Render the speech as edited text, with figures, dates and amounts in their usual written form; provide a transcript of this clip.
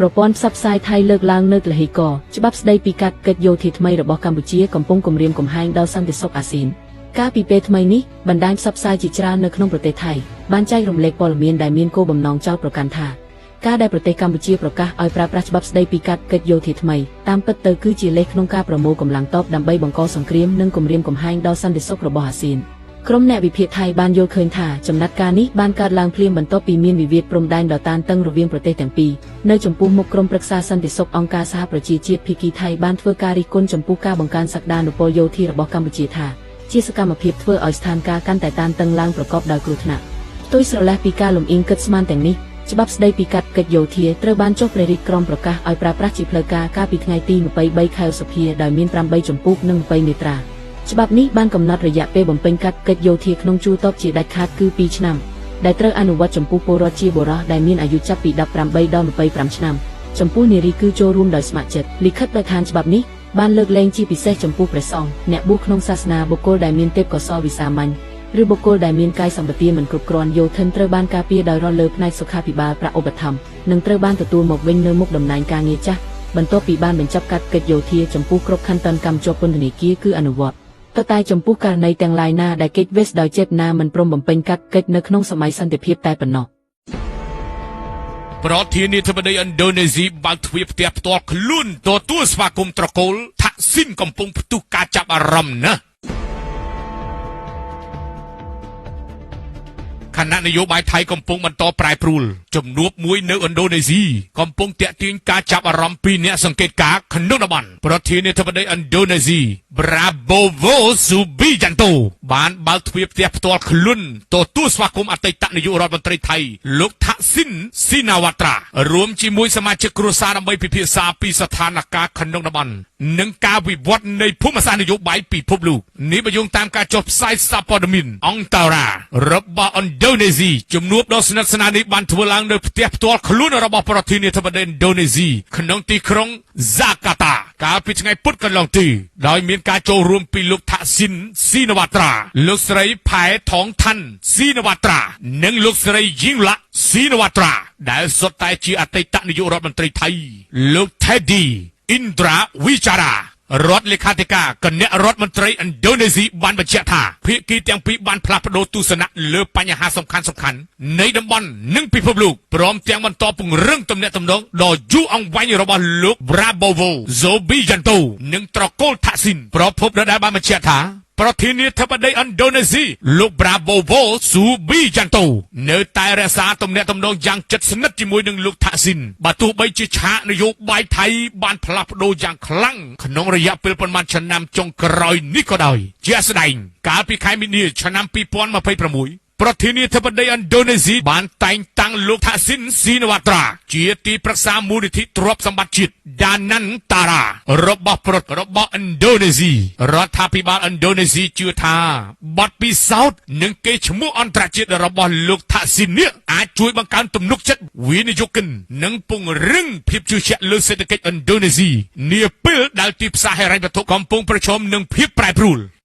ប្រព័ន្ធផ្សព្វផ្សាយថៃលើកឡើងនៅទលហីកច្បាប់ស្តីពីកាតកិច្ចយោធាថ្មីរបស់កម្ពុជាកំពុងគំរាមកំហែងដល់សន្តិសុខអាស៊ានកាលពីពេលថ្មីនេះបណ្ដាញផ្សព្វផ្សាយជាច្រើននៅក្នុងប្រទេសថៃបានចែករំលែកព័ត៌មានដែលមានគោលបំណងចោទប្រកាន់ថាការដែលប្រទេសកម្ពុជាប្រកាសឲ្យប្រើប្រាស់ច្បាប់ស្តីពីកាតកិច្ចយោធាថ្មីតាមពិតទៅគឺជាលេសក្នុងការប្រមូលកម្លាំងទ័ពដើម្បីបង្កសង្គ្រាមនិងគំរាមកំហែងដល់សន្តិសុខរបស់អាស៊ានក្រុមអ្នកវិភាគថៃបានយល់ឃើញថាចំណាត់ការនេះបានកើតឡើងភ្លាមបន្ទាប់ពីមានវិវាទព្រំដែនដ៏តានតឹងរវាងប្រទេសទាំងពីរនៅចំពោះមុខក្រុមប្រឹក្សាសន្តិសុខអង្គការសហប្រជាជាតិភាគីថៃបានធ្វើការរិះគន់ចំពោះការបង្កើនសក្តានុពលយោធារបស់កម្ពុជាថាជាសកម្មភាពធ្វើឲ្យស្ថានភាពកាន់តែតានតឹងឡើងប្រកបដោយគ្រោះថ្នាក់ផ្ទុយស្រឡះពីការលំអៀងគិតស្មានទាំងនេះច្បាប់ស្តីពីកាតកិច្ចយោធាត្រូវបានចុះព្រះរាជក្រមប្រកាសឲ្យប្រើប្រាស់ជាផ្លូវការកាលពីថ្ងៃទី23ខែឧសភាដោយមាន8ជំពូកនិង20មាត្រាច្បាប់នេះបានកំណត់រយៈពេលបំពេញកាតកិច្ចយោធាក្នុងជួរទ័ពជាដាច់ខាតគឺ2ឆ្នាំដែលត្រូវអនុវត្តចំពោះពលរដ្ឋជាបុរសដែលមានអាយុចាប់ពី18ដល់25ឆ្នាំចំពោះនារីគឺចូលរួមដោយស្ម័គ្រចិត្តលិខិតដោយឋានច្បាប់នេះបានលើកលែងជាពិសេសចំពោះព្រះសង្ឃអ្នកបួសក្នុងសាសនាបុគ្គលដែលមានទេពកោសល្យវិសាមញ្ញឬបុគ្គលដែលមានកាយសម្បទាមិនគ្រប់គ្រាន់យោធិនត្រូវបានការពារដោយរដ្ឋលើផ្នែកសុខាភិបាលប្រាក់ឧបត្ថម្ភនិងត្រូវបានទទួលមកវិញនៅមុខតំណែងការងារចាស់បន្ទាប់ពីបានបញ្ចប់កាតកិច្ចយោធាចំពោះគ្រប់ខណ្ឌតនកម្មជាប់ពន្ធនាគារគឺអនុវត្តតែចំពោះករណីទាំងឡាយណាដែលគេចវេសដោយចេតនាមិនព្រមបំពេញកាតកិច្ចនៅក្នុងសម័យសន្តិភាពតែប៉ុណ្ណោះ ប្រធានាធិបតីឥណ្ឌូនេស៊ីបើកទ្វារផ្ទះផ្ទាល់ខ្លួនទទួលស្វាគមន៍ត្រកូលថាក់ស៊ីនកំពុងផ្ទុះការចាប់អារម្មណ៍ណាស់ខណៈនយោបាយថៃកំពុងបន្តប្រែប្រួលជំនួបមួយនៅឥណ្ឌូនេស៊ីកំពុងទាក់ទាញការចាប់អារម្មណ៍ពីអ្នកសង្កេតការណ៍ក្នុងតំបន់ប្រធានាធិបតីឥណ្ឌូនេស៊ី Prabowo Subianto បានបើកទ្វារផ្ទះផ្ទាល់ខ្លួនទទួលស្វាគមន៍អតីតនាយករដ្ឋមន្ត្រីថៃលោកថាក់ស៊ីនស៊ីណាវ៉ាត្រារួមជាមួយសមាជិកគ្រួសារដើម្បីពិភាក្សាពីស្ថានភាពក្នុងតំបន់និងការវិវត្តនៃភូមិសាស្ត្រនយោបាយពិភពលោកនេះបើយោងតាមការចុះផ្សាយសារព័ត៌មានអង្តារ៉ារបស់ឥណ្ឌូនេស៊ីជំនួបដ៏ស្និទ្ធស្នាលនេះបានធ្វើឡើងនៅផ្ទះផ្ទាល់ខ្លួនរបស់ប្រធានាធិបតីឥណ្ឌូនេស៊ីក្នុងទីក្រុងហ្សាកាតាកាលពីថ្ងៃពុធកន្លងទៅដោយមានការចូលរួមពីលោកថាក់ស៊ីនស៊ីនវ៉ាត្រាលោកស្រីផែថងថាន់ស៊ីនវ៉ាត្រានិងលោកស្រីយីងឡាក់ស៊ីនវ៉ាត្រាដែលសុទ្ធតែជាអតីតនាយករដ្ឋមន្ត្រីថៃលោកថេឌីអ៊ីនដ្រាវិចារ៉ារដ្ឋលេខាធិការគណៈរដ្ឋមន្ត្រីឥណ្ឌូនេស៊ីបានបញ្ជាក់ថាភាគីទាំងពីរបានផ្លាស់ប្ដូរទស្សនៈលើបញ្ហាសំខាន់ៗនៃតំបន់និងពិភពលោកព្រមទាំងបន្តពង្រឹងទំនាក់ទំនងដ៏យូរអង្វែងរបស់លោក Prabowo Subianto និងត្រកូលថាក់ស៊ីនប្រភពដដែលបានបញ្ជាក់ថាប្រធានាធិបតីឥណ្ឌូនេស៊ីលោក Prabowo Subianto នៅតែរក្សាទំនាក់ទំនងយ៉ាងជិតស្និទ្ធជាមួយនឹងលោកថាក់ស៊ីនបើទោះបីជាឆាកនយោបាយថៃបានផ្លាស់ប្ដូរយ៉ាងខ្លាំងក្នុងរយៈពេលប៉ុន្មានឆ្នាំចុងក្រោយនេះក៏ដោយជាក់ស្ដែងកាលពីខែមីនាឆ្នាំ2026ប្រធានាធិបតីឥណ្ឌូនេស៊ីបានតែងតាំងលោកថាក់ស៊ីនស៊ីនវ៉ាត្រាជាទីប្រឹក្សាមូលនិធិទ្រព្យសម្បត្តិជាតិដាណាន់តារ៉ារបស់ប្រទេសរបស់ឥណ្ឌូនេស៊ីរដ្ឋាភិបាលឥណ្ឌូនេស៊ីជឿថាបទពិសោធន៍និងកេរ្តិ៍ឈ្មោះអន្តរជាតិរបស់លោកថាក់ស៊ីននេះអាចជួយបង្កើនទំនុកចិត្តវិនិយោគិននិងពង្រឹងភាពជឿជាក់លើសេដ្ឋកិច្ចឥណ្ឌូនេស៊ីនាពេលដែលទីផ្សារហិរញ្ញវត្ថុកំពុងប្រឈមនឹងភាពប្រែប្រួល។